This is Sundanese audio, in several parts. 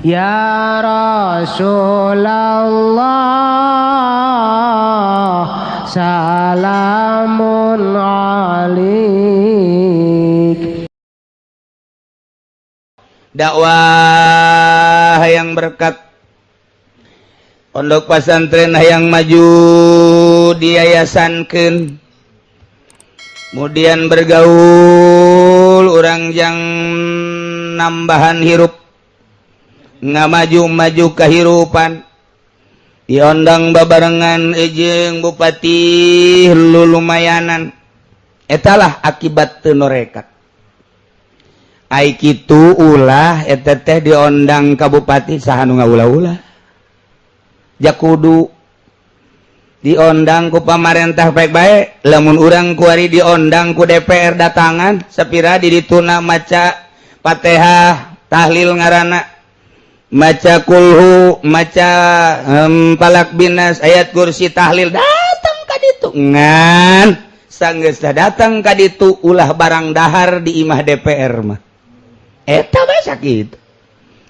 Ya Rasulullah salamun alik. Dakwah yang berkat, pondok pesantren yang maju diyayasankeun, kemudian bergaul orang yang nambahan hirup, ngamaju-maju kehirupan, diondang babarengan ejeng bupati lulumayanan. Etalah akibat teu norekat. Ai kitu ulah eta teh diondang ka bupati, saha nu ngaulah-ulah jakudu diondang ku pamarentah baik-baik. Lamun urang kuari diondang ku DPR datangan sapira di dituna maca Fatihah, tahlil ngaranna, maca kulhu, maca falaq binnas, ayat kursi, tahlil, datang ka ditu. Ngan sanggeus datang ka ditu ulah barang dahar di imah DPR mah. Eta bae sakitu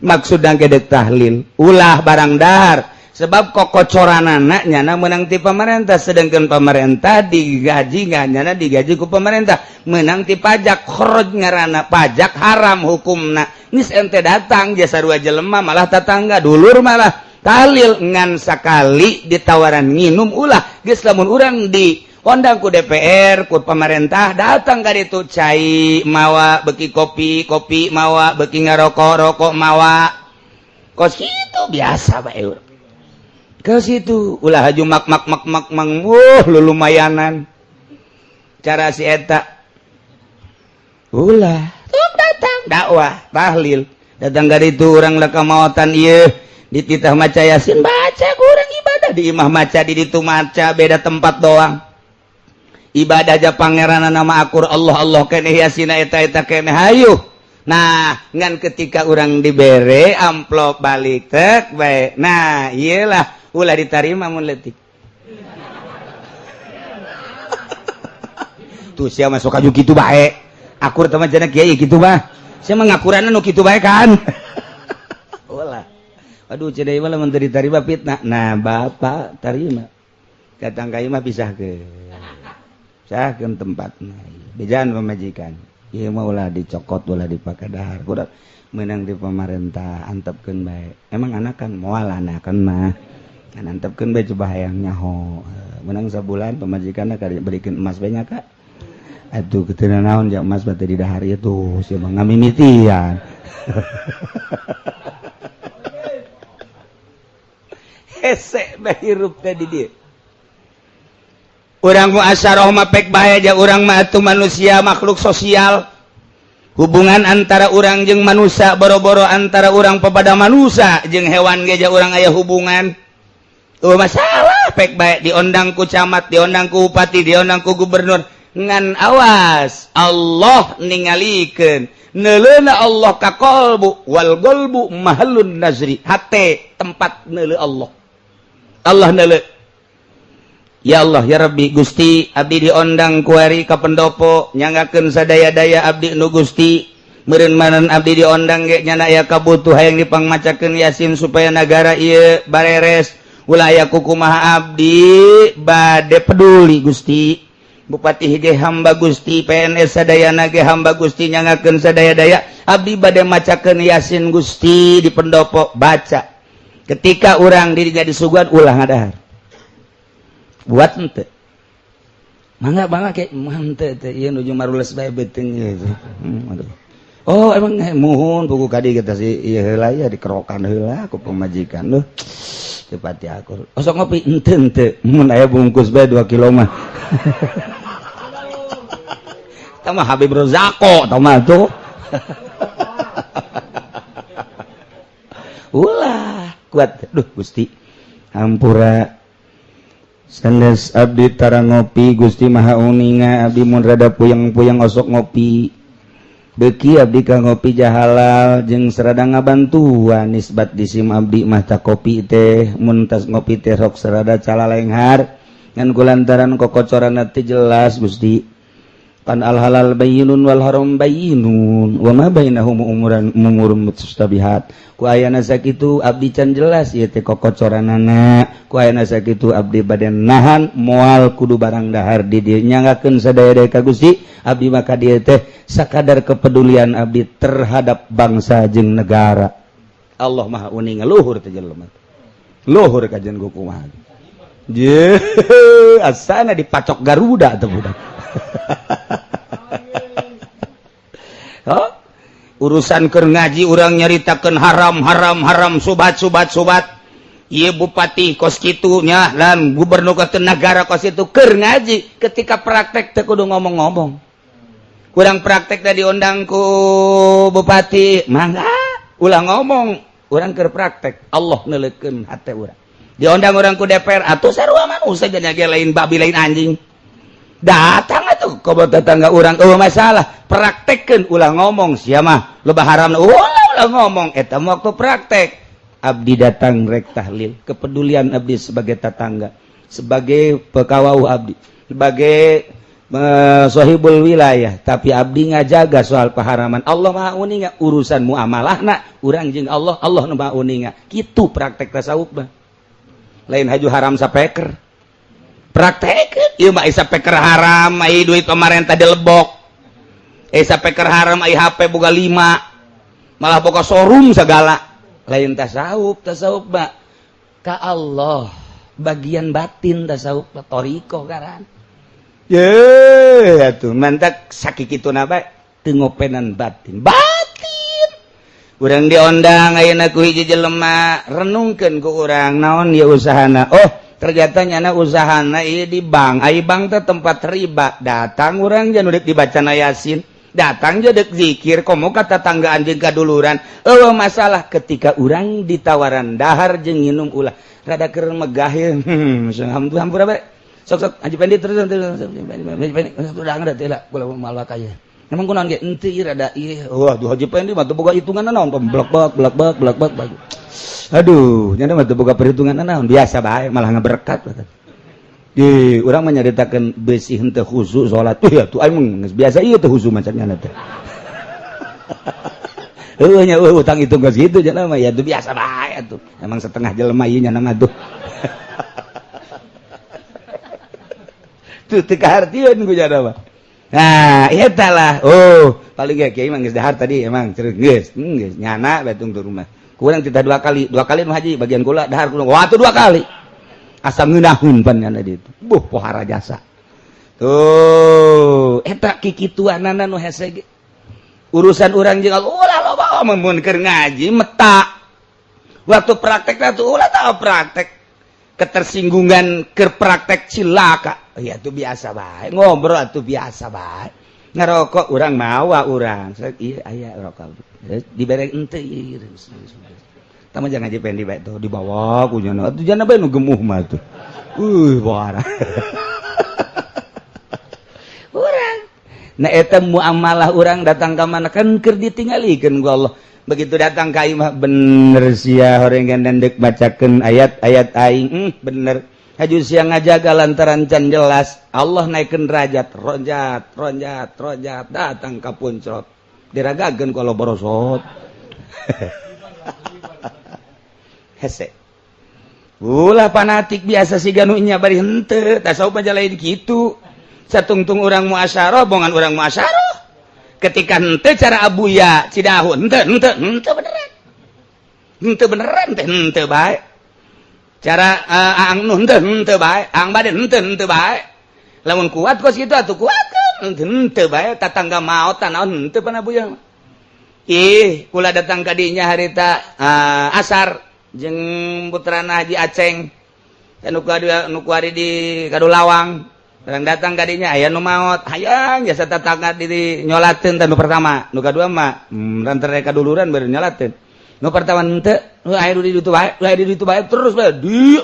maksudna gedek tahlil, ulah barang dahar, sebab kokocoranana nyana menang ti pemerintah, sedangkan pemerintah digaji nggak, nyana digaji ku pemerintah menang ti pajak, kharaj ngaranna, pajak haram hukumna. Geus ente datang jasa dua jelema, malah tetangga dulur, malah tahlil ngan sakali ditawaran nginum ulah. Geus lamun urang di ondang ku DPR, ku pemerintah, datang ka ditu cai mawa, beki kopi kopi mawa, beki ngarokok rokok mawa, kos kitu biasa bae urang ke situ. Ulah haju mak mak mak mak mang, wuh lu lumayanan cara si eta ulah. Tuh datang dakwah tahlil, datang ka ditu urang leka maotan ieu dititah maca Yasin, baca ku urang ibadah di imah maca, di ditu maca, beda tempat doang. Ibadah aja pangeran nama akur, Allah Allah keneh, Yasina eta eta keneh, hayu. Nah, ngan ketika orang dibere amplop balik tek bae, nah iyalah ulah diterima mun leutik tuh. Sia masuk kaju kitu bae, akur teman jana kiai kitu mah, sia mah ngakuranna nu kitu bae kan. Ulah, aduh, cedai mah lamun teu diterima fitnah. Nah, bapak terima datang ka imah, pisah ke pisahkeun tempatna, bejaan pamajikan ieu mah ulah dicokot, ulah dipake dahar, kudu menang di pemerintah, antepkeun bae. Emang anakan moal anakan mah kan antepkeun bae, coba hayang nyaho menang sabulan pamajikanna berikan emas banyak kak atuh ketina naon jak emas bate di dahar itu sia mah ngamimitian. Hese bae hirup teh di dieu. Urang muasyarah mah pek bae aja, urang mah atuh manusia makhluk sosial. Hubungan antara urang jeung manusia, boro-boro antara urang kepada manusia, jeung hewan ge ja urang aya hubungan. Tuh masalah pek bae diondang ku camat, diondang ku bupati, diondang ku gubernur. Ngan awas, Allah ningalikeun. Neuleuna Allah ka qalbu wal qalbu mahallun nazri. Hate tempat neuleu Allah. Allah neuleu. Ya Allah ya Rabbi Gusti, abdi diondang kuari ka pendopo nyanggakeun sadaya-daya abdi nu Gusti meureun manan abdi diondang ge nyana aya kabutuh hayang dipangmacakeun Yasin supaya nagara ieu bareres, ulah aya kukumaha abdi bade peduli Gusti. Bupati ge hamba Gusti, PNS sadayana ge hamba Gusti, nyanggakeun sadaya-daya abdi bade macakeun Yasin Gusti di pendopo. Baca ketika urang dirinya disuguhan ulah ngadahar, buat ente mangga mangga kayak mante teh ieu nuju marules bae beuteung ieu. Aduh. Oh emang muhun buku kadi kita si ieu heula ya dikerokan heula ku pamajikan leuh cepat ya akur. Osok ngopi ente ente mun aya bungkus bae 2 kilo mah. Tah mah Habib Rozako tah mah tuh. Ulah kuat duh Gusti hampura sanes abdi tara ngopi Gusti Maha uninga, abdi mun rada puyeng-puyeng osok ngopi, beki abdi ka ngopi jahalal jeung serada ngabantuan nisbat disim abdi mah ta kopi teh mun tas ngopi teh sok serada calalenghar ngan kulantaran kokocoran teh jelas Gusti. Kan al halal bayyinun wal haram bayyinun wa ma bainahum umuran umurun mustabihat. Ku ayana sakitu abdi can jelas ieu teh kokocoranana. Ku ayana sakitu abdi bade nahan moal kudu barang dahar di dieu nyanggakeun sadaya-daya ka Gusti abdi maka dieu teh sakadar kepedulian abdi terhadap bangsa jeung negara. Allah Maha uning luhur teh jelema. Luhur kajian ku kumaha. Je asana dipacok Garuda teh budak. Oh, urusan keur ngaji urang nyaritakeun haram haram haram subat subat subat. Ieu bupati kos kitu nya lan gubernur ke negara kos itu keur ngaji ketika praktek teh kudu ngomong-ngomong. Kurang praktek tadi diundang ku bupati, mangga ulah ngomong, urang keur praktek Allah neuleukeun hate urang. Diundang urang ku DPR atuh sarua manusia jadi lain babi lain anjing. Datang atuh ka tetangga urang eueuh masalah, praktekkeun ulah ngomong sia mah loba haram ulah ulah ngomong eta waktu praktek. Abdi datang rek tahlil, kepedulian abdi sebagai tetangga, sebagai pekawau abdi, sebagai sohibul wilayah, tapi abdi ngajaga soal paharaman. Allah Maha uninga urusan muamalahna urang jeung Allah, Allah nu Maha uninga. Kitu praktek tasawuf mah. Lain haju haram sapeker. Praktek ieu mah isa peker haram, ai duit pemerintah dilebok. Isa peker haram ai HP boga 5. Malah boga showroom segala. Lain tasawuf, tasawuf mah ka Allah, bagian batin tasawuf thoriqoh karan. Ye, atuh mantak sakikituna bae teu ngopenan batin. Batin. Urang diondang ayeuna ku hiji jelema, renungkeun ku urang naon ieu usahana. Oh, ternyata nyana usahana ieu di bank. Ai bank teh tempat riba. Datang urang jangan udah dibacana Yasin. Datang je dek zikir komo ka tetanggaan jeung kaduluran. Eueuh masalah ketika urang ditawaran dahar jeung nginum ulah rada keur megah ye. Alhamdulillah hampura bae. Sok sok Haji Pendi terus terus udah ngerti lah kula malah kaya. Emang kunaon ge henteu ieu rada ieu. Wah, duh Haji Pendi mah teu boga hitungan naon blak blak blak blak blak blak. Aduh, nyana mah teu boga perhitungan naon biasa bae malah ngaberkat. Ih, urang mah nyaritakeun besi henteu khusyuk salat. Tuh ya tuh aing geus biasa ieu teu khusyuk macam nyana teh. Heueuh nya eueuh utang hitung geus kitu cenah mah ya tuh biasa bae atuh. Emang setengah jelema ieu nyana mah tuh. Tuh teu kahartieun ku jana mah. Nah, eta lah. Oh, paling ge kiai mah geus dahar tadi emang geus, geus nyana bae tung rumah. Kurang kita dua kali nu haji bagian kula dahar kula. Wah, tuh dua kali. Asa ngeunaheun pan nyana ditu. Buh pohara jasa. Tuh, eta kikituanana nu hese ge. Urusan urang jeung Allah ulah loba mun keur ngaji meta. Waktu praktek tuh ulah tahu praktek. Ketersinggungan keur praktek cilaka. Ya itu biasa bae, ngobrol atuh biasa bae. Ngerokok urang mawa urang. Ieu aya rokok. Dibere henteu ieu. Tama jangan Haji Pendi bae tuh dibawa ku nyana. Atuh jana bae nu gemuh mah tuh. Parah. Urang. Nah eta muamalah urang datang ka mana kan keur ditinggalikeun ku Allah. Begitu datang ka imah bener sia horeng dek bacakeun ayat-ayat aing, bener. Haju siang ngajaga lantaran can jelas Allah naikkeun derajat, ronjat, ronjat, ronjat datang ka puncrot. Diragakeun ku Allah borosot. Hese. Ulah fanatik biasa siga nu nya bari henteu, tasawuf aja lain kitu. Satungtung urang muasyarah, bongan urang muasyarah. Ketika henteu cara abuya Cidahu, henteu henteu henteu beneran. Henteu beneran teh henteu bae. Cara aang nu henteu henteu bae, aang bade henteu henteu bae. Lamun kuat kos kitu atuh kuat kan henteu bae tatangga maot naon henteu pan abuya. Ih, kula datang ka dinya harita asar jeung putrana Haji Aceng. Nu kuari di Kadulawang. Urang datang ka dinya aya nu maot, hayang jasa tetangga di nyolateun teh nu pertama, nu kadua mah lantaran kaduluran baru nyolateun. Nu pertama henteu, nu aya di ditu bae, aya di ditu bae terus bae di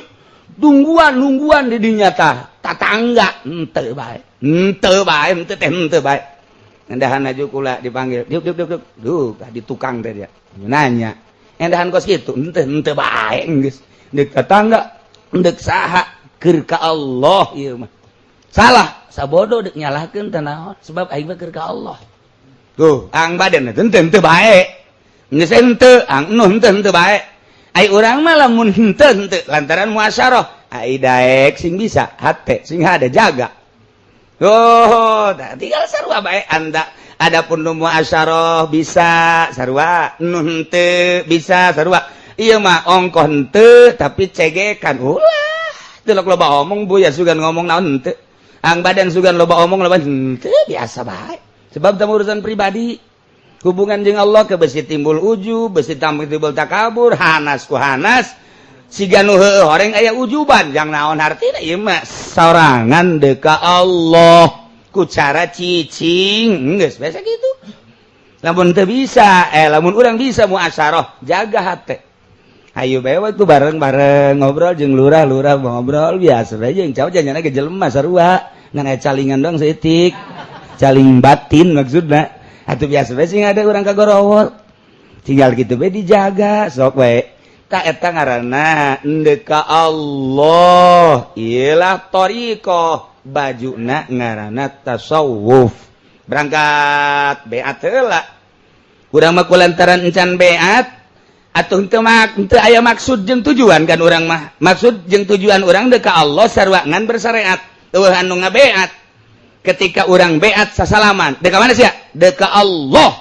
tungguan nungguan di dinya tah tatangga henteu bae. Henteu bae, henteu teh henteu bae. Endahan aju kula dipanggil, diuk diuk diuk. Duh, di tukang teh dia. Nanya, endahan kos kitu, henteu henteu bae geus. Deuk tatangga, deuk saha keur ka Allah ieu mah. Salah, Sabodo dek nyalahkeun teh naon, sebab aing mah keur ka Allah. Tuh, ang badan henteu henteu bae. Geus henteu, ang nu henteu henteu bae. Ai urang mah lamun henteu henteu lantaran muasyarah, ai daek sing bisa, hate sing ada jaga. Oh, tinggal sarua bae anda. Adapun nu muasyarah bisa sarua, nu henteu bisa sarua. Ieu mah ongkoh henteu tapi cegekan ulah. Teu loba omong bu ya, sugan ngomong naon henteu. Ang badan sugan loba omong loba henteu, biasa bae. Sebab teu urusan pribadi. Hubungan jeung Allah ke besi timbul ujub, besi tampil timbul takabur, hanas ku hanas. Siga nu heueuh horeng aya ujuban, jang naon hartina ieu mah sorangan deka Allah ku cara cicing, geus biasa gitu. Lamun teu bisa, lamun urang bisa muasyarah, jaga hate. Ayo bae waktu bareng-bareng ngobrol jeung lurah-lurah, ngobrol biasa bae jeung cowok janjana ge jelema sarua, ngan aya calingan doang saeutik. Caling batin maksudna. Atuh biasa bae sing ada urang kagorowol. Tinggal gitu bae dijaga sok bae. Tak eta ngaranna endeka Allah. Iyalah thariqah, bajuna ngaranna tasawuf. Berangkat beat heula. Urang mah kulantaran encan beat atuh henteu henteu aya maksud jeung tujuan kan urang mah. Maksud jeung tujuan urang deka Allah sarua ngan bersyariat. Eueuh anu ngabeat. Ketika urang beat sasalaman, deka mana sia? Deka Allah.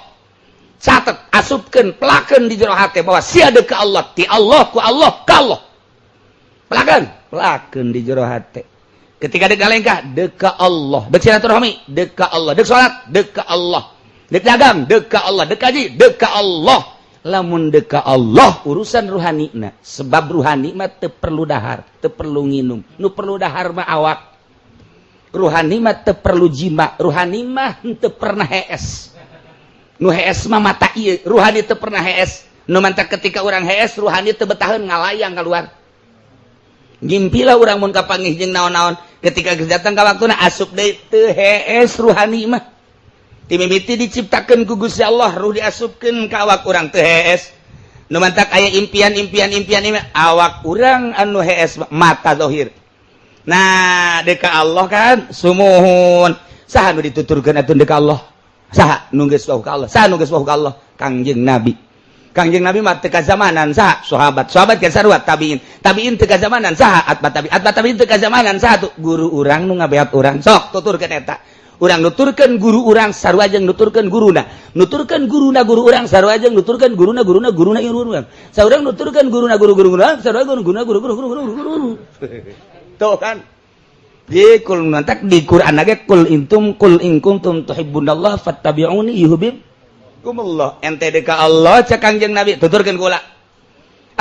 Catet, asupkeun, pelakeun di jero hate bahwa sia deka Allah, ti Allah ku Allah ka Allah. Pelakeun, pelakeun di jero hate. Ketika deka lengkah, deka Allah. Dek silaturahmi, deka Allah. Dek salat, deka Allah. Dek dagang, deka Allah. Dek haji, deka Allah. Lamun deka Allah urusan ruhani na, sebab ruhani mah teu perlu dahar, teu perlu nginum. Nu perlu dahar mah awak. Ruhani mah teu perlu jima, ruhani mah teu pernah hees. Nu hees mah mata ieu, ruhani teu pernah hees. Nu mantak ketika urang hees, ruhani teu betaheun ngalayang keluar. Ngimpilah urang mun kapanggih jeung naon-naon, ketika geus datang ka waktuna asup deui teu hees ruhani mah. Ti mimiti diciptakeun ku Gusti Allah, ruh diasupkeun ka awak urang teu hees. Nu mantak aya impian-impian impian awak urang anu hees mata zahir. Nah, deka Allah kan sumuhun. Saha nu dituturkeun atuh deka Allah? Saha nu geus wauh ka Allah? Saha nu geus wauh ka Allah? Kangjeng Nabi. Kangjeng Nabi mah teu kazamanan saha? Sahabat. Sahabat kan sarua tabiin. Tabiin teu kazamanan saha? Atba tabiin. Atba tabiin teu kazamanan saha tuh? Guru urang nu ngabeat urang. Sok tuturkeun eta. Urang nuturkeun guru urang sarua jeung nuturkeun guruna. Nuturkeun guruna guru urang sarua jeung nuturkeun guruna guruna guruna guru urang. Saurang nuturkeun guruna guru guru urang sarua jeung guruna guru guru guru guru guru. Tuh kan. Di kul nantak di Quran ge kul intum kul in kuntum tuhibbunallah fattabi'uni yuhibbukumullah. Ente deka Allah cek Kangjeng Nabi tuturkeun kula.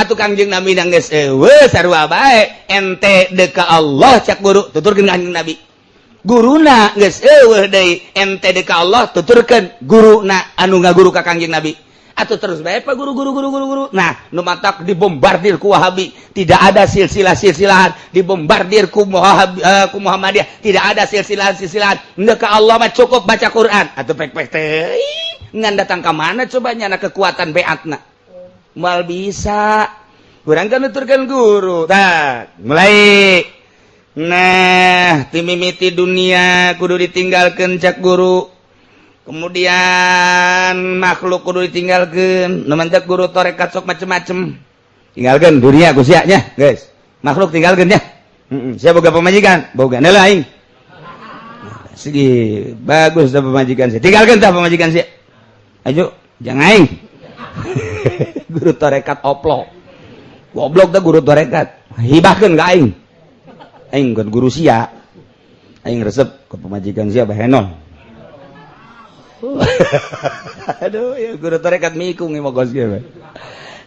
Atuh Kangjeng Nabi geus eueuh sarua bae. Ente deka Allah cek guru tuturkeun Kangjeng Nabi. Guruna geus eueuh deui, ente deka Allah tuturkeun guruna anu ngaguru ka Kangjeng Nabi. Atuh terus bae pak guru guru guru guru guru. Nah, nu matak dibombardir ku Wahabi, tidak ada silsilah-silsilahan, dibombardir ku Wahabi, ku Muhammadiyah, tidak ada silsilah-silsilahan. Ndek ka Allah mah cukup baca Quran. Atuh pek-pek teh ngan datang ka mana coba nyana kekuatan beatna. Moal bisa. Urang kan nuturkeun guru. Tah, mulai. Nah, timimiti dunia kudu ditinggalkeun cak guru. Kemudian makhluk kudu ditinggalkeun. Nu mantak guru tarekat sok macem-macem. Tinggalkeun dunia ku sia nya, guys. Makhluk tinggalkeun nya. Heeh, sia boga pamajikan, boga heula aing. Segi bagus dah pamajikan sia. Tinggalkeun tah pamajikan sia. Ayo, jangan aing. Guru tarekat oplok. Goblok dah guru tarekat. Hibahkeun ka aing. Aing kan guru sia. Aing resep ke pamajikan sia bahenon. Aduh, ya guru tarekat mikung ieu mah kos kieu.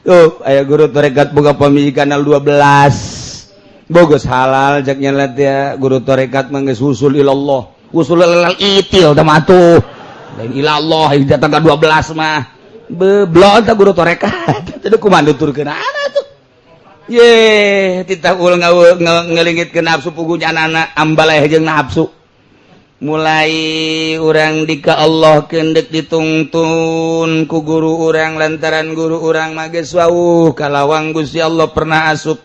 Tuh, aya guru tarekat boga pamajikan 12. Bogus halal cek nyelet ya, guru tarekat mah geus usul ilallah. Usul ilallah itil tah mah atuh. Lain ilallah datang ka 12 mah. Beblok tah guru tarekat. Teu kumaha nuturkeun anak tuh. Ye, titah ul ngelingitkeun nafsu pugunya anak ambaleh jeung nafsu. Mulai urang dika Allah kendek ditungtun ku guru urang lantaran guru urang mah geus wawuh kalawang Gusti Allah pernah asup.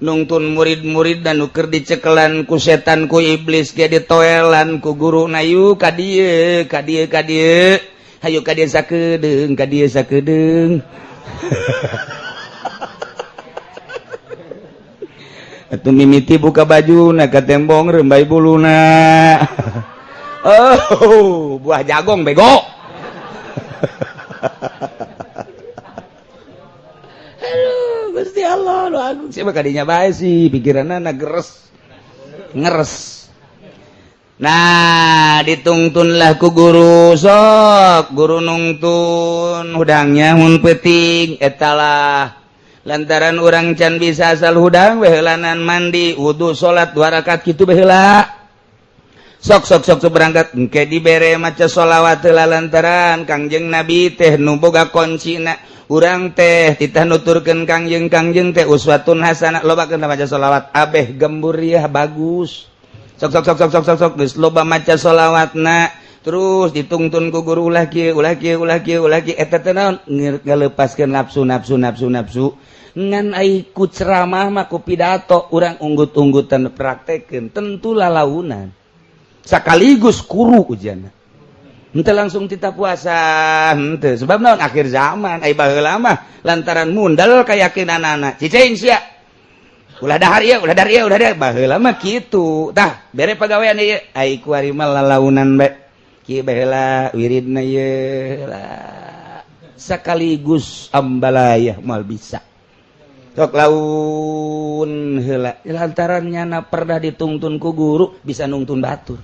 Nungtun murid-murid dan nu keur dicekelan ku setan, ku iblis ge ditoelan ku guru na, "Yuk ka dieu, ka dieu, ka dieu, hayu ka dieu sakedeung, ka dieu sakedeung." Atuh mimiti buka baju na ka tembong, rembay buluna. Oh, buah jagong, bego. Aduh, Gusti Allah lu agung. Siapa kadinya bae sih, pikiranna na geres. Ngeres. Nah, ditungtunlah ku guru, sok guru nungtun hudangnya mun peuting etalah, lantaran orang can bisa asal hudang behelanan mandi wudhu, salat dua rakaat kitu baheula. Sok sok sok sok berangkat, engke dibere maca sholawat heula, lantaran Kangjeng Nabi teh nu boga kuncina. Urang teh titah nuturkeun Kangjeng, Kangjeng teh uswatun hasanah. Lobakeun maca sholawat, abeh gembur ya bagus. Sok sok sok sok sok sok sok, geus loba maca sholawatna, terus ditungtun ku guru, ulah kieu, ulah kieu, ulah kieu, ulah kieu. Eta teh naon? Ngalepaskeun nafsu, nafsu, nafsu, nafsu. Ngan ai ku ceramah mah, ku pidato, urang unggut-unggutan praktekeun tentu lalaunan sekaligus kuru ujian. Henteu langsung tita puasa henteu, sebab naon? Akhir zaman. Ai baheula mah lantaran mundal keyakinan anak, "Cicing sia, ulah dahar ieu, ulah dahar ieu, ulah dahar." Baheula mah kitu tah, bere pagawean ieu. Ai kuari mah lalaunan bae, kieu baheula wiridna ieu lah, sekaligus ambalayah moal bisa. Sok laun heula, lantaran nyana pernah ditungtun ku guru, bisa nungtun batur.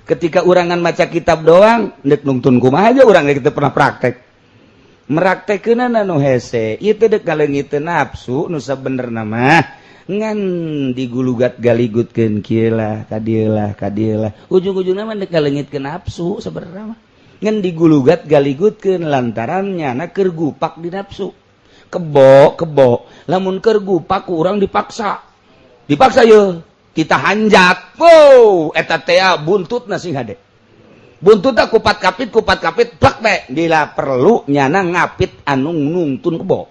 Ketika urangan maca kitab doang, dek nungtun kumaha aja urang kita pernah praktek meraktekeunana nu hese ieu teh, dek ngaleungiteun nafsu nu sabenerna mah ngan digulugat galigutkeun, kieu lah, ka dieu lah, ka dieu lah, ujung-ujungna mah dek ngaleungitkeun nafsu sabenerna mah, ngan digulugat galigutkeun lantaran nyana keur gupak di nafsu. Kebo, kebo lamun keur gupak urang dipaksa, dipaksa ye kita hanjak, wow, eta teh buntut sing hade, buntut kupat kapit, kupat kapit plak be. Bila perlu nyana ngapit anu nungtun kebo.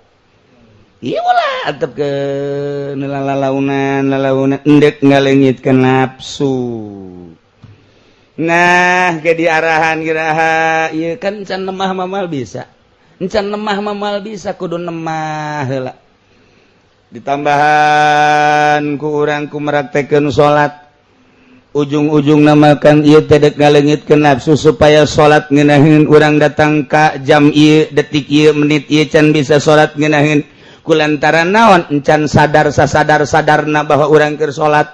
Iya lah, atep ke lalaunan, lalaunan endek ngalengitkeun nafsu. Nah, ke diarahan kiraha ieu kan can lemah mamal bisa, encan lemah mamal bisa, kudu lemah heula. Ditambahan ku urang ku meraktekeun salat, ujung-ujung namakan ieu teh dek ngalengitkeun nafsu supaya salat ngeunaheun. Urang datang ka jam ieu, detik ieu, menit ieu, can bisa salat ngeunaheun kulantaran naon? Encan sadar sasadar sadarna bahwa urang keur salat.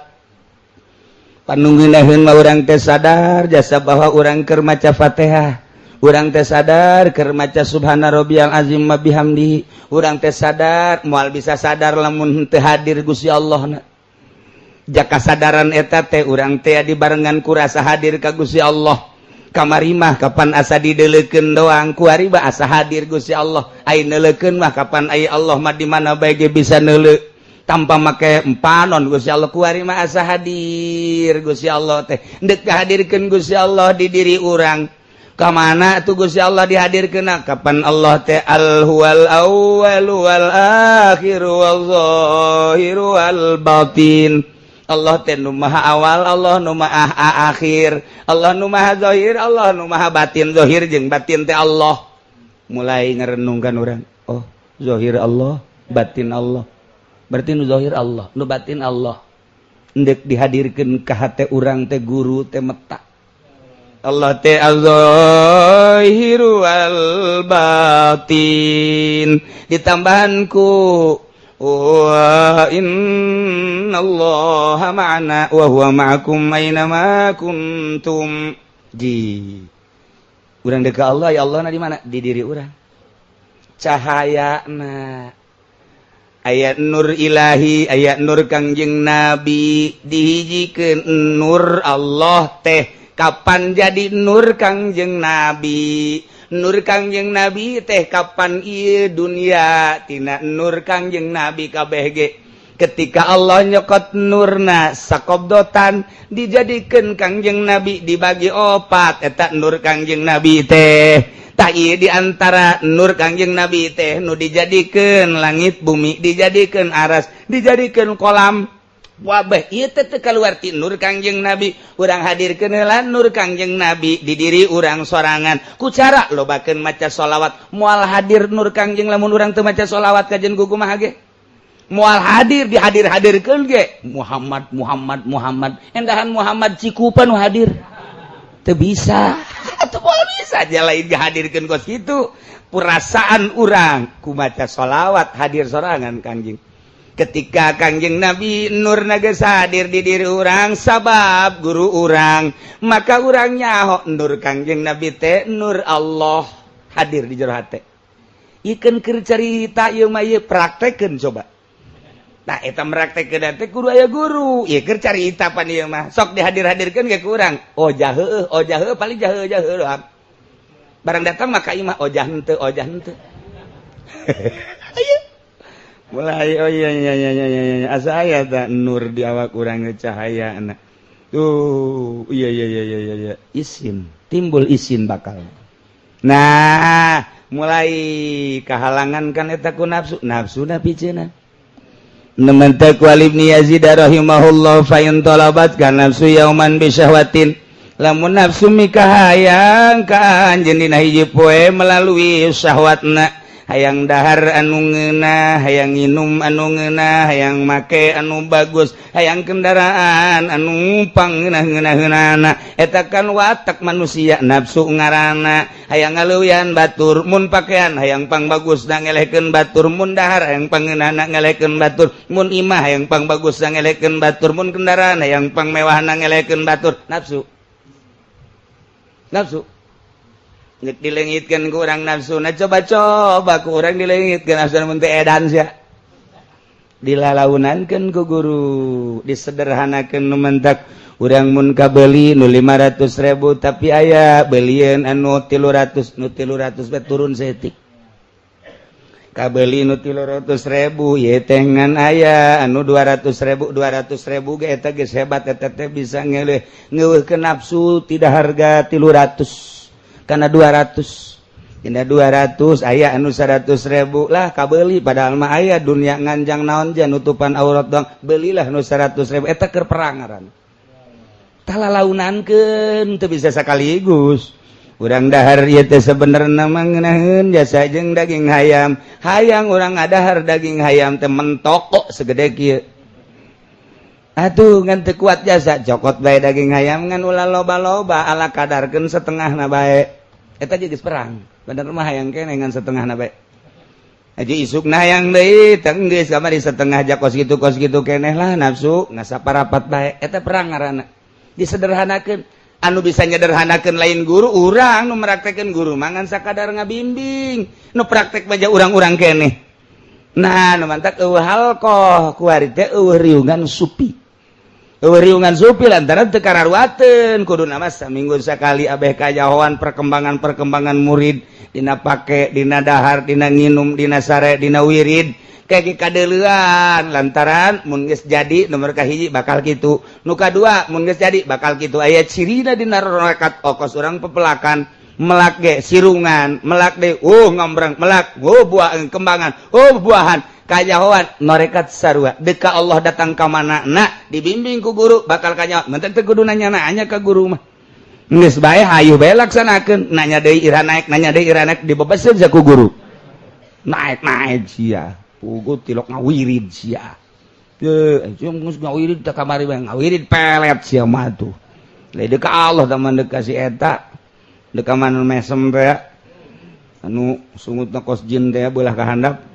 Panunggunaheun mah urang teh sadar jasa bahwa urang keur maca Fatihah, urang teh sadar keur maca subhana rabbiyal azim wa bihamdihi, urang teh sadar. Moal bisa sadar lamun teu hadir Gusti Allah na. Jaka sadaran eta teh urang teh dibarengan ku rasa hadir ka Gusti Allah. Kamari mah kapan asa dideleukeun doang, kuari mah asa hadir Gusti Allah. Ai neuleukeun mah kapan ai Allah mah di mana bae ge bisa neuleu tanpa make empanon Gusti Allah. Kuari mah asa hadir Gusti Allah teh, ndek hadirkeun Gusti Allah di diri urang. Kamana tuh Gusti Allah dihadirkeun? Kapan Allah teh al huwal awwal wal akhir wal zahir wal batin. Allah teh nu maha awal, Allah nu maha akhir, Allah nu maha zahir, Allah nu maha batin. Zahir jeung batin teh Allah. Mulai ngerenungkan orang, oh, zahir Allah, batin Allah, berarti nu zahir Allah, nu batin Allah. Endek dihadirkeun ka hate urang teh guru teh meta Allah teh az-zahiru wal batin. Ditambahan ku wa innallaha ma'ana wa huwa ma'akum aina ma kuntum. Di urang dek Allah, ya Allah na di mana? Di diri urang, cahaya na ayat nur ilahi, ayat nur Kangjeng Nabi. Dihijikeun nur Allah teh kapan jadi nur Kangjeng Nabi? Nur Kangjeng Nabi teh kapan? Ieu dunia tina nur Kangjeng Nabi kabeh ge. Ketika Allah nyokot nurna sakobdotan, dijadikan Kangjeng Nabi dibagi opat, eta nur Kangjeng Nabi teh. Tah, ieu di antara nur Kangjeng Nabi teh nu dijadikeun langit bumi, dijadikeun aras, dijadikeun kolam wabah. Ieu teh teu kaluar ti nur Kangjeng Nabi. Urang hadirkeun heula nur Kangjeng Nabi di diri urang sorangan ku cara lobakeun maca sholawat. Moal hadir nur Kangjeng lamun urang teu maca sholawat. Kajen ku kumaha ge moal hadir, dihadir-hadirkeun ge Muhammad, Muhammad, Muhammad, endahan Muhammad Cikupa nu hadir teu bisa atuh. Moal bisa aja lain dihadirkeun kos kitu. Perasaan urang ku maca sholawat hadir sorangan Kangjeng. Ketika Kangjeng Nabi nur nages hadir di diri urang, sabab guru urang, maka urang nyaho nur Kangjeng Nabi teh nur Allah hadir di jero hate. Ikeun keur carita ieu mah, ieu praktekeun coba. Nah, eta meraktekeun teh kudu aya guru. Ieu keur carita pan ieu mah. Sok dihadir-hadirkeun ge ku urang, oh jaheuh, oh jaheuh, paling jaheuh jaheuh doang. Barang datang maka imah, oh jah henteu, oh jah henteu. Ayo mulai, oh iya, asa aya ta nur di awak urang, cahaya anak tuh. Iya, isin timbul, isin bakal. Nah, mulai kehalangan kan eta ku nafsu, nafsu na piceuna. Nementek wal Ibni Yazid rahimahullah, fa in talabat kan nafsu yauman bi syahwatin, lamun nafsu mika hayang ka anjeun dina hiji poe melalui syahwatna, hayang dahar anu ngeunah, hayang nginum anu ngeunah, hayang make anu bagus, hayang kendaraan anu pangeunah-ngeunah, eta kan watak manusia, nafsu ngaranna. Hayang ngaleuwihan batur, mun pakaian hayang pang bagus na ngelehkeun batur, mun dahar hayang pangeunah na ngelehkeun batur, mun imah hayang pang bagus na ngelehkeun batur, mun kendaraan hayang pang mewah na ngelehkeun batur. Nafsu, nafsu. Ngek dilengitkeun ku urang nafsu. Nah, coba-coba ku urang dilengitkeun nafsu mun teu edan sia. Dilalaunankeun ku guru, disederhanakeun. Nu mentak urang mun kabeli nu 500.000, tapi aya belieun anu 300, nu 300 bae turun saeutik. Kabeli nu 300.000 ye teh ngan aya anu 200.000, 200.000 ge eta geus hebat. Eta teh bisa ngeuleuh ngeuweuhkeun nafsu tidak harga 300 karena 200. Dina 200 aya anu 100.000 lah kabeli, padahal mah aya dunia nganjang naon ja, nutupan aurat doang, belilah nu 100.000. Eta keur perang ngaranna, talalaunankeun, teu bisa sekaligus. Urang dahar ieu teh sebenarnya mah ngeunaheun jasa jeung daging hayam. Hayang urang ngadahar daging hayam teh mentokok segede kieu. Atuh ngan teu kuat jasa, cokot bae daging hayam, ngan ulah loba-loba, ala kadarkeun setengahna bae. Eta geus perang. Bener mah hayang keneh, ngan setengahna bae. Aja isukna hayang deui, teu geus kamari setengah ja, kos kitu, kos kitu keneh lah nafsu, ngasaparapat bae. Eta perang ngaranna. Disederhanakeun. Anu bisa nyederhanakeun lain guru, urang nu meraktekeun. Guru mangan sakadar ngabimbing, nu praktek baja urang-urang keneh. Nah, nu mantak euweuh halqoh kuari teh, euweuh riungan supi, euweuh riungan supi lantaran teu kararuateun. Kuduna mah saminggu sakali abeh kajahoan perkembangan-perkembangan murid dina pake, dina dahar, dina nginum, dina sare, dina wirid, kayak kadeuleuan. Lantaran mun geus jadi nomor kahiji bakal kitu, nu kadua mun geus jadi bakal kitu. Aya cirina dina rorekat okos urang pepelakan melak ge sirungan, melak de ngambrang, melak buah kembangan, buahan. Kanyahoan norekat sarua deka Allah datang ka mana na dibimbing ku guru bakal kanyahoan. Mentek teu kudu nanya nanya ka guru mah, geus bae hayu bae laksanakeun. Nanya deui ira naik, nanya deui ira naik, dibebeseun ku guru. Naik naik sia pugu tilok ngawirid sia. Ye, geus ngawirid teh kamari bae ngawirid pelet sia mah tuh. Lain deka Allah teman deka si eta deka mana mesem teh anu sungutna kos jin teh beulah ka handap.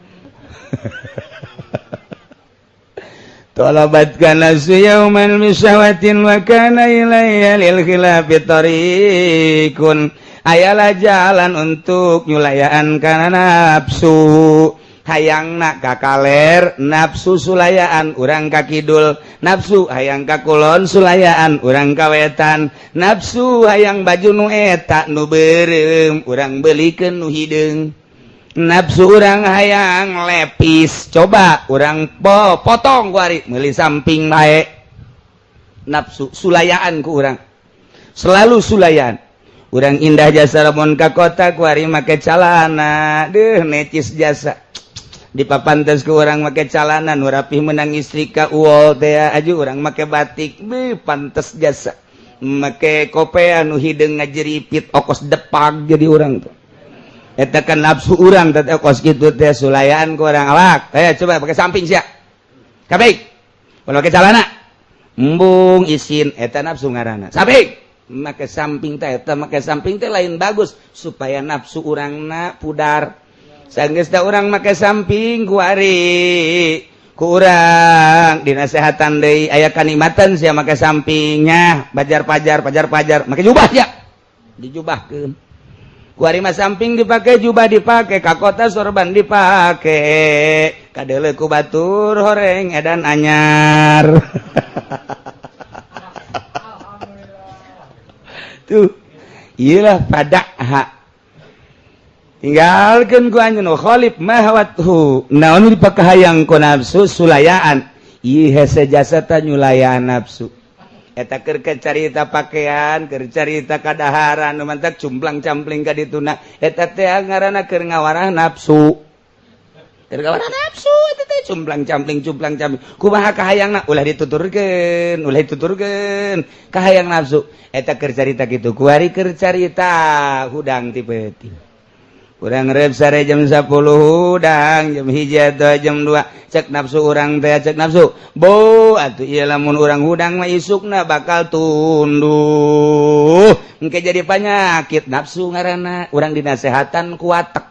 Talabat kana yauman misyawatin wa kana ilayya lil khilafi tariqun. Ayalah jalan untuk nyulayaan kana nafsu. Hayangna ka kaler, nafsu sulayaan, urang ka kidul. Nafsu hayang ka kulon, sulayaan, urang ka wetan. Nafsu hayang baju nu eta nu beureum, urang belikeun nu hideung. Nafsu urang hayang lepis, coba urang po potong kuari meuli samping bae. Nafsu sulayaan ku urang, selalu sulayaan. Urang indah jasa lamun ka kota kuari make calana, deuh necis jasa. Dipapantes ku urang make calana nu rapih menang istri ka uol teh, aju urang make batik, beuh pantes jasa. Make kopea nu hideung ngajeripit okos depak jadi urang tuh. Eta kan nafsu urang teh kos kitu teh sulayaan ku urang awak. Eh, coba pakai samping sia. Kabeh. Kalau pakai calana embung isin, eta nafsu ngaranna. Samping. Make samping teh, eta make samping teh lain bagus supaya nafsu urangna pudar. Sanggeus da urang make samping kuari ku urang dinasehatan deui, aya kanikmatan sia make sampingnya, bajar pajar pajar pajar make jubah sia, dijubahkeun. Kuari mah samping dipake, jubah dipake, ka kota sorban dipake, kadeuleu ku batur horeng edan anyar. Tuh, iyalah pada tinggalkan ku anjeun khalif mahawathu. Naon dipakahayang ku nafsu? Sulayaan. Ieu hese jasa ta nyulayaan nafsu. Eta keur carita pakaian, keur carita kadaharan nu mantak cumplang-campling ka dituna, eta teh ngaranna keur ngawarah nafsu. Keur ngawarah nafsu eta teh cumplang-campling cumplang-campling. Kumaha kahayangna? Ulah dituturkeun, ulah dituturkeun. Kahayang nafsu eta keur carita kitu. Kuari keur carita hudang ti peuting. Urang rep sare jam 10 hudang jam 1 atau jam 2, cek nafsu urang teh, cek nafsu bo atuh ieu lamun urang hudang mah isukna bakal tunduh engke jadi penyakit. Nafsu ngaranna. Urang dinasehatan ku watek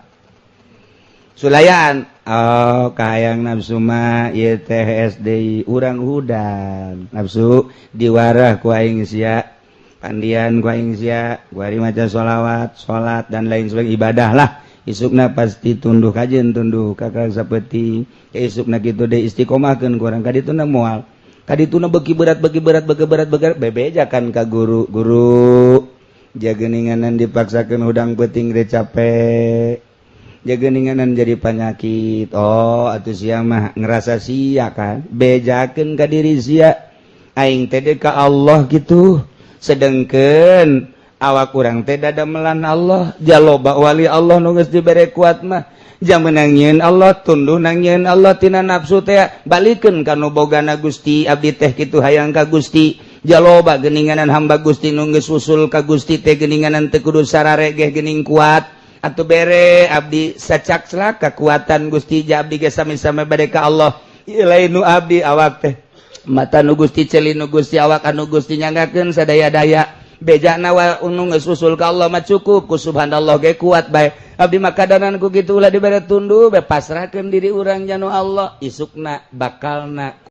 sulayan, oh kahayang nafsu mah ieu teh SD urang hudang nafsu diwarah ku aing sia, pandian ku aing sia, kuari maca sholawat, salat, dan lain sebagainya, ibadah lah. Isukna pasti tunduh kajen, tunduh kakak seperti isukna gitu deh, istiqomahkeun ku urang. Kadituna moal, kadituna beki berat, beki berat, beki berat, beki berat, bebejakan ka guru. Guru, jageninganan dipaksakeun hudang peuting teh capek, jageninganan jadi penyakit. Oh atuh sia mah ngerasa sia kan, bejakeun ka diri sia, aing teh ka Allah gitu, sedengkeun awak kurang teh dadamelan Allah. Jaloba wali Allah nu geus dibere kuat mah jang menang Allah, tunduh nangieun Allah tina nafsu teh, balikeun ka nu bogana Gusti. Abdi teh kitu hayang ka Gusti. Jaloba geninganan hamba Gusti nu geus usul ka Gusti teh geninganan teu kudu sararegeh gening kuat. Atuh bere abdi sacak celak kekuatan Gusti, ja abdi ge sami-sami bade ka Allah. Ieu lain nu abdi, awak teh mata nu Gusti, ceuli nu Gusti, awak anu Gusti, nyanggakeun sadaya-daya. Bejana wa unu geus usul ka Allah mah cukup ku subhanallah ge kuat bae. Abdi mah kadanan ku kitu, ulah dibere tunduh bae, pasrahkeun diri urang janu Allah, isukna bakalna.